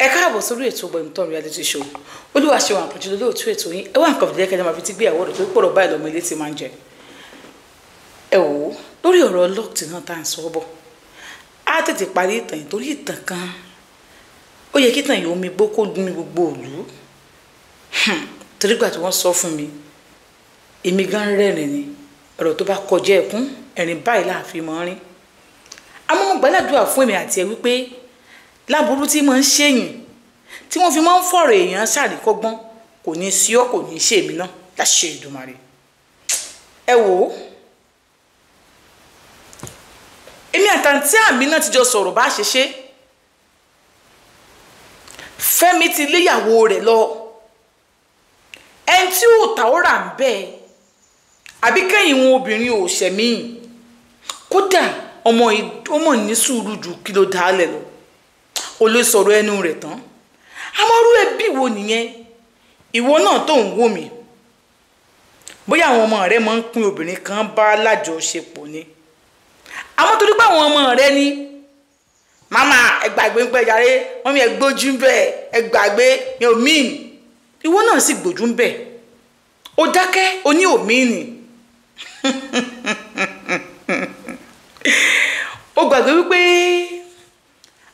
Ẹ káàbọ̀ sórí ètò Gboyìmítàn reality show. Olúwa ṣe wọn àpọ̀jù lóòtú ètò yín. Ẹ wá nǹkan fìdílé kẹjọ máa fi ti gbéyàwó rẹ̀ tó pọ̀rọ̀ báyìí lọ́mọ ilé tí máa ń jẹ. Ẹ wò ó, lórí ọ̀rọ̀ lọ́ọ̀tì náà tá à ń sọ bọ̀, á tètè parí ìtàn yìí torí ìtàn kan ó yẹ kí ìtàn yìí omi gbó kó mi gbogbo òlú. Torí gbà tí wọ́n sọ fún mi, èmi gan rẹ́rìn ni. Ọ̀rọ̀ tó bá kọjá ẹkún, ẹ̀rín báyìí láàfin mọ́ rín. Àmọ́ mo gbàdúrà fún èmi àti ẹ wípé láburú tí máa ń ṣèyìn tí wọ́n fi máa ń fọ̀rọ̀ èèyàn ṣàríkọ́gbọ́n kò ní sí ọ́, kò ní ṣe èmi náà láṣẹ Èdùmàrè. Ẹ wò ó, èmi àtàntí àmì náà ti jọ sọ̀rọ̀ bá ṣe ṣe. Fẹ́mi ti léyàwó rẹ̀ lọ, ẹni tí ò tà ó rà ń bẹ́ẹ̀, àbí kẹ́yìn wọn obìnrin ò ṣẹ̀mí. Kódà ọmọ ní sùúrù ju kí ló dálẹ̀ lọ, ó lè sọ̀rọ̀ ẹnu rẹ̀ tán. Àmọ́ irú ẹbí wo nìyẹn? Ìwọ náà tó ń wò mí, bóyá àwọn ọmọ rẹ máa ń pín obìnrin kan bá lájọṣepọ̀ ni. Àmọ́ torí pé àwọn ọmọ rẹ ní màmá ẹ gbàgbé ń pẹ́ jàre, wọ́n mi ẹ gbójú ń bẹ̀, ẹ gbàgbé mi ò míì. Ìwọ náà sì gbójú ń bẹ̀, ó dákẹ́, ó ní òmíì nì. Ó gbàgbé wípé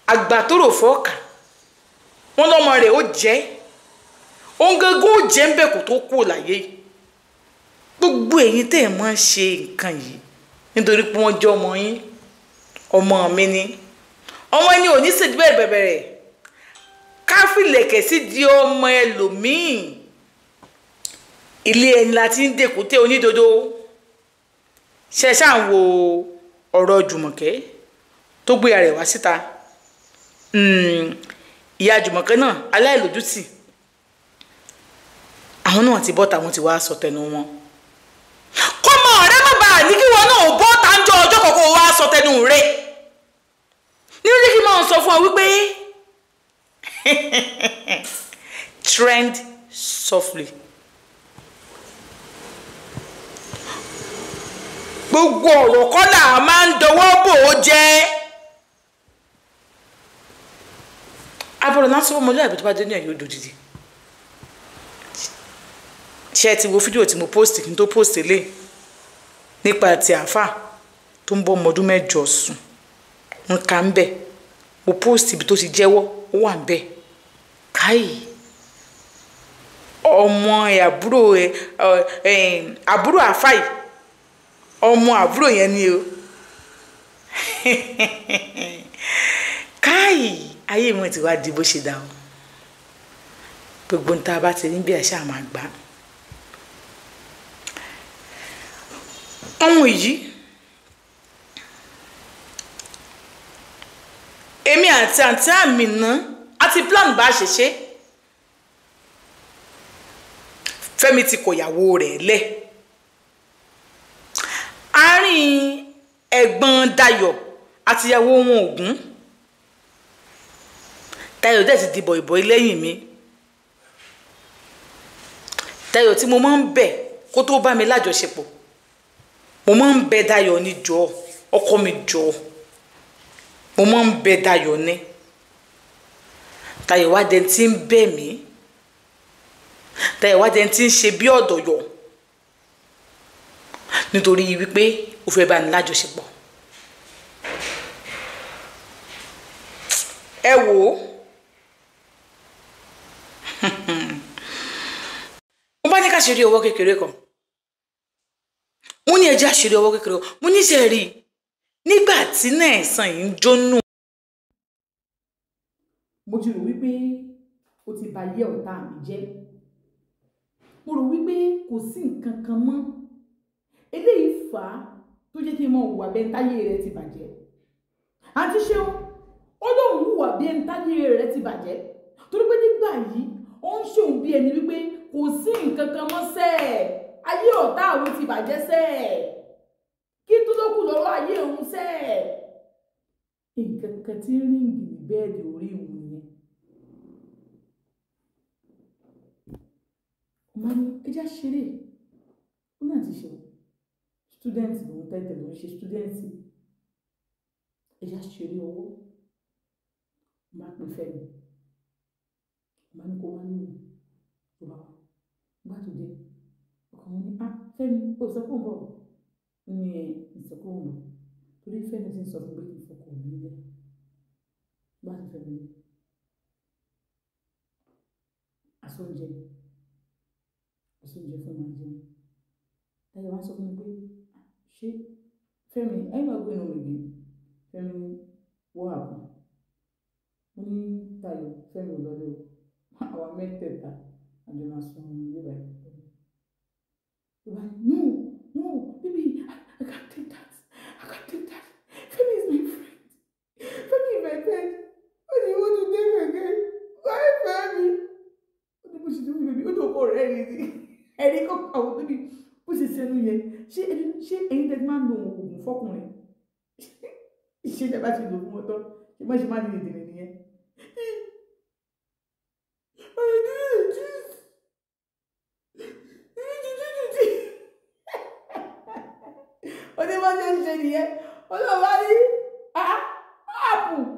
àgbà tó rò fọ́ọ̀kà wọn lọ́mọ rẹ̀ ó jẹ́ òun gángan, ó jẹ́ ń bẹ̀ kó tó kú láyé. Gbogbo ẹ̀yin tẹ́ ẹ̀ máa ń ṣe nǹkan yìí nítorí pé wọ́n jẹ́ ọmọ yín, ọmọ mi ni, ọmọ ẹni ò ní ṣèjú bẹ́ẹ̀ bẹ̀rẹ̀ káfílẹ̀kẹ̀ sí di ọmọ ẹlòmíì. Ilé ẹni la ti ń dèkúté onídodo. Ṣe ṣáà ń wo ọ̀rọ̀ Jùmọ̀kẹ́ tó gbé ara rẹ̀ wá síta? Ìyá Jùmọ̀kẹ́ náà aláìlójútì, àwọn náà ti bọ́ta, wọn ti wá sọ tẹnu wọn. Kọ́mọ rẹ má bàa ní kí wọn náà bọ́ta ń jọ ọjọ́ kọ̀ọ̀kan wá sọ tẹnu rẹ. Ní ó jẹ́ kí n máa sọ fún ọ wípé trend softly. Gbogbo ọ̀rọ̀ kọ́ là máa ń dọwọ́ bò ó jẹ́. Abọ̀rọ̀ lásán ọmọlúwàbí tó bá dé ní ẹ̀yìn odò dídì. Ṣé ẹ ti wo fídíò tí mo post kí n tó post lé nípa ti àáfà tó ń bọ́ ọmọ ọdún 8 sùn? Ń ka ń bẹ̀, mo post ibi tó ti jẹ́wọ́, ó wà ń bẹ̀. Káyì, ọmọ ẹ̀ àbúrò ẹ̀ àbúrò àáfà yìí, ọmọ àbúrò yẹn ni o. Káyì, ayé mi ti wá di bó ṣe dà o. Gbogbo ń ta bá ti ní bí ẹ ṣáà máa gbà. Ọmọ yìí, èmi àti àǹtí Àmìná àti plan bá ṣe ṣe. Fẹ́mi ti kọ̀yàwó rẹ̀ lẹ̀. Àárín ẹ̀gbọ́n Dayọ̀ àti ìyàwó wọn Ògún. Dayọ̀ dẹ̀ ti di bọ̀ìbọ̀ì lẹ́yìn mi. Dayọ̀ tí mo máa ń bẹ̀ kó tó bá mi lájọṣepọ̀, mo máa ń bẹ̀ Dayọ̀ ní jọ, ọkọ mi jọ, mo máa ń bẹ̀ Dayọ̀ ní. Dayọ̀ wá dẹni tí ń bẹ̀ mí, Dayọ̀ wá dẹni tí ń ṣe bí ọ̀dọ̀yọ̀ nítorí wípé ó fẹ́ bá ní lájọṣepọ̀. Ẹ wò ó, mo bá ní ká ṣe rí ọwọ́ kékeré kan, mo ní ẹjẹ́ àṣírí ọwọ́ kékeré kan, mo ní ṣe rí nígbà tí náà ẹ̀sán yìí ń jónú. Mo ti rò wípé ó ti bà ayé ọ̀tá mi jẹ́. Mo rò wípé kò sí nǹkan kan mọ́. Eléyìí fà á tó jẹ́ kí n mọ hùwà bí ẹni táyé rẹ̀ ti bàjẹ́. Àǹtí Ṣeun, ó lóun hùwà bí ẹni táyé rẹ̀ ti bàjẹ́. Torí pé nígbà yìí, ó ń ṣòun bí ẹni wípé kò sí nǹkan kan mọ́ sẹ́ẹ̀. Ayé ọ̀tá òun ti bàjẹ́ sẹ́ẹ̀. Kí tó ló kù lọ́rọ̀ ayé òun sẹ́ẹ̀. Nǹkan kan tí ń ríǹgì ní bẹ́ẹ̀dì orí òun nìyẹn. Mo máa ní ẹja ṣeré. Ó náà ti ṣe. Student lòun tẹ́tẹ̀ lòun ṣe student. Ẹja ṣeré ọwọ́. Mo máa pè Fẹ́mi. Màá ní kó wá ní òun tó bá wá. Nígbà tó dé, ọkàn wọn ní, ah, Fẹ́mi, ó sọ pé òun bọ̀. Ó ní ẹ, ń sọ pé òun bọ̀. Torí Fẹ́mi ti ń sọ fún pé kí n fọkàn mi lẹ̀. Nígbà tó Fẹ́mi dé, aṣọ oúnjẹ, aṣọ oúnjẹ fún máa jẹun. Táyọ̀ wá sọ fún mi pé, ṣé Fẹ́mi, are you not going home again? Fẹ́mi ní, what happened? Mo ní Táyọ̀, Fẹ́mi ò lọlé o. Àwa mẹ́tẹ̀ẹ̀ta a jọ máa sùn níbí báyìí. Ló bá ní, no, no, baby, I can't take that. I can't take that. Fẹ́mi is my friend. Fẹ́mi is my friend. What do you want to take again? Why Fẹ́mi? Ó ní bó ṣe tó baby, ó ní ọkọ rẹ̀ rí ni. Ẹ̀rí kọ́ àwọn baby, bó ṣe sẹ́nu yẹn. Ṣé ẹ̀yin tẹ́ ti máa ń lo oògùn fọ́kùnrin? Ṣé tẹ́ bá ti lò fún wọn tán? Ṣé má ṣe má ní ìdìrín nìyẹn? Ó ní bó ṣe ń ṣe nìyẹn. Olóòwò ní, ah, what happened?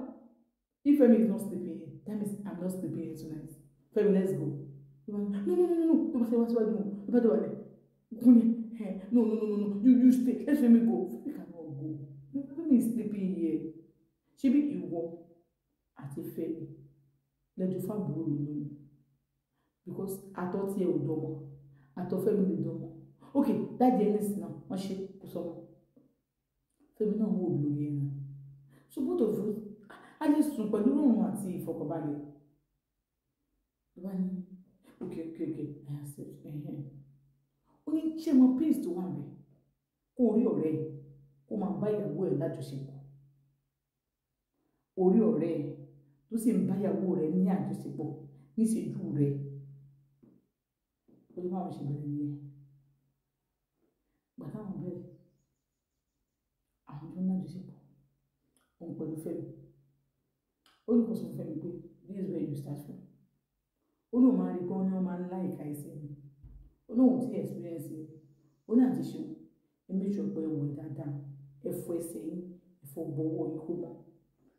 If Femi is not sleeping here, that means I'm not sleeping here tonight. Femi, let's go. No, no, no, no, no. Tó bá ṣe wá síwájú wọn, tó bá dé wà lẹ̀. Kúnlẹ̀, no, no, no, no, no. You stay. Let Femi go. Femi cannot go. Femi is sleeping here. Ṣebí ìwọ àti Femi lẹ́jọ́ fábùrò mi lóyún. Because àtọ̀ tí ẹ ò dọ́mọ, àtọ̀ Femi lè dọ́mọ. Okay, dáàdi ẹni sì náà, wọ́n ṣe kò sọmọ. Femi náà wò bí orí ẹran. So both of you, a lè sùn pẹ̀lú rọrùn àti ìfọkànbalẹ̀. Ló bá ní, okay, okay, okay, I accept. Ó ní ṣé mo peace tó wà ńbẹ̀? Kó rí ọ̀rẹ́ ẹ̀, kó máa bá ìyàwó ẹ̀ lájọṣepọ̀. Orí ọ̀rẹ́ ẹ̀ tó sì ń bá ìyàwó rẹ̀ ní àjọṣepọ̀ níṣojú rẹ̀. Ó ní báwọn ṣe bẹ̀rẹ̀ nìyẹn. Ìgbà táwọn bẹ̀rẹ̀, àwọn jọ ń lájọṣepọ̀. Òun pẹ̀lú Fẹ́mi. Ó ní kó sọ fún Fẹ́mi pé this is where you start from. Ó ní òun máa rí pé wọ́n ní wọ́n máa ń lá ìka ẹsẹ̀ mi. Ó lóun tí experience rẹ̀. Ó ní àti ṣeun. Ẹ make sure pé ẹ wẹ̀ dáadáa. Ẹ fọ ẹsẹ̀ yín, ẹ fọ gbọ́wọ́ yín kó mọ́.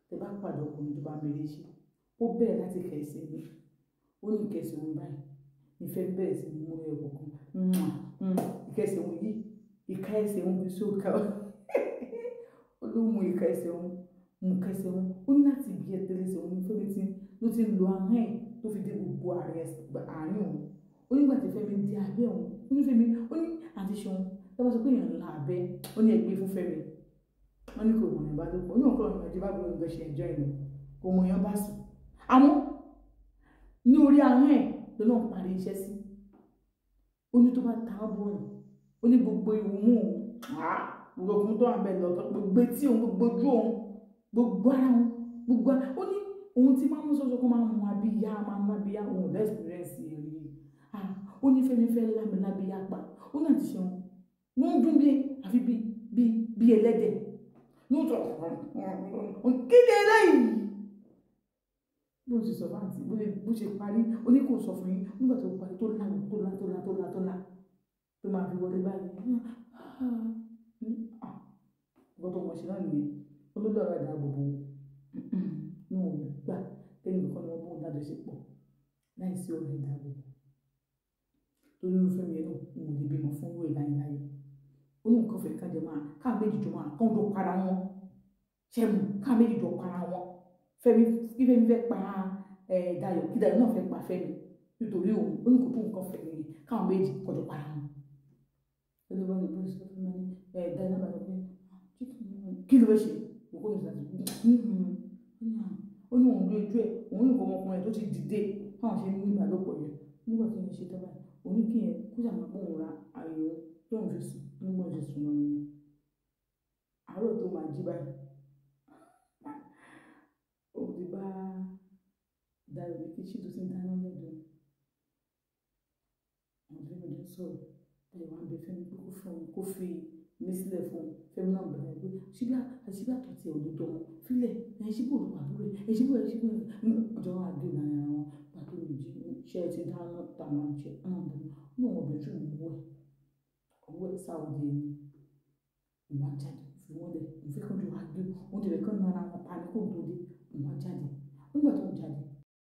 Tẹ bá pàdé ọkùnrin tó bá mèrè ṣe, ó bẹ̀rẹ̀ láti ìka ẹsẹ̀ yín. Ó ní ìka ẹsẹ̀ òun báyìí. Ní Fẹ́mi bẹ̀rẹ̀ sí ní mú ẹyọ kọ̀ọ̀kan. Ìka ẹsẹ̀ òun yìí, ìka ẹsẹ̀ òun bí sóòkà. Ó ló mú ìka ẹsẹ̀ òun, mú ìka ẹsẹ̀ òun. Ó ní láti bí ẹtẹlẹsẹ̀ òun ní Fẹ́mi tí ló ti ń lo ahọ́n ẹ̀ tó fi dé gbogbo àárín òun. Ó nígbà tí Fẹ́mi dé abẹ́ òun, ó ní Fẹ́mi, ó ní àti ṣeun. Tí wọ́n bá sọ pé èèyàn ńlá abẹ́, ó ní ẹgbẹ́ fún Fẹ́mi. Wọ́n ní kò mọ̀ èèyàn bá tó pọ̀. Ó ní òun kọ́ ọ̀rọ̀ ìjọba bí òun ṣe enjoy ni. Kò mọ̀ èèyàn bá sùn. Àmọ́ ní orí ahọ́n ẹ̀ ló náà parí iṣẹ́ sí. Ó ní tó bá ta ọ́ bọ̀yàn, ó ní gbogbo ìwò mú òun, gbogbo ọkùnrin tó wà bẹ́ẹ̀ lọ, gbogbo etí òun, gbogbo ojú òun, gbogbo ara òun, gbogbo ara. Ó ní òun tí máa ń mú sọ́sọ́ kó máa ń mú abíyá, máa ń mú abíyá, òun ò lè experience rí. Ó ní Fẹ́mi fẹ́ lámi lábíyá pa. Ó náà ti ṣeun. Ló ń dún bí àfi bí bí bí ẹlẹ́dẹ̀. Ló ń sọ kí ni eléyìí? Bó ṣe sọ fún àǹtí, bó ṣe parí, ó ní kò sọ fún yín nígbà tó parí tó lá tó lá tó lá tó lá tó lá tó máa fi wọlé báyìí. Nǹkan tó wọ́n ṣe náà nìyẹn. Ó ló lọ́ra ìdáàbòbò ní òun gbà tẹ́lẹ̀ nìkan ni wọ́n bóun lájọṣepọ̀ láìsí ọ̀rọ̀ ìdáàbòbò. Torí irú Fẹ́mi yẹn náà, òun ò lè bímọ fún irú ẹ̀ láéláé. Ó ní nǹkan fẹ́ kájọ máa ká méjì jọ máa kán jọ para wọn. Ṣẹ́mu ká méjì jọ para wọn. Fẹ́mi kí Fẹ́mi fẹ́ pa Dayọ̀, kí Dayọ̀ náà fẹ́ pa Fẹ́mi nítorí òun. Ó ní kò tó nǹkan fẹ́ nìyẹn káwọn méjì kọjọ para wọn. Ó ní bá mi bó ṣe sọ fún mi ní Dayọ̀ náà bá sọ pé kí ló fẹ́ ṣe? Òkú mi sàtì. Ó ní òun lójú ẹ̀, òun ní nǹkan ọmọkùnrin tó ti dìde báwọn ṣe ní ìbálòpọ̀ yẹn. Nígbà tí wọ́n ṣe tán báyìí, òun ní kí yẹn kó ṣàmà pé òun ra ayò tóun fi sùn nígbà tó ṣe sùn lọ nìyẹn. Àárọ̀ tó máa jí báyìí, òun ti bá Dayọ̀ ní kíṣín tó ti ń dáná lẹ́dùn. Àwọn tó fẹ́ jọ sọ̀rọ̀, Dayọ̀ wá ń bẹ Fẹ́mi pé kó fún òun, kó fi mí sílẹ̀ fún òun. Fẹ́mi náà bẹ̀rẹ̀ pé ṣíbí àtọ̀ tí ẹ̀ ò lè tọ́ wọn fílẹ̀, ẹ̀ ṣíbí òun àbúrò ẹ̀, ẹ̀ ṣíbí ẹ̀ ṣíbí ọjọ́ wa gbé láàrin ara wọn. Ìgbà tó lè jí, ṣé ẹ ti dáná táwọn jẹ? Ọ̀nà ọ̀dọ̀ ní òun ọbẹ̀ tún òun wẹ̀. Ọwọ́ ẹ̀ sáwọ́dì ẹni. Òun á jáde, fi wọ́n lẹ̀. Òun fẹ́ kán jọ wá gbé. Òun ti fẹ́ kán na ara wọn pa ní kóun tó dé. Òun á jáde. Nígbà tó ń jáde,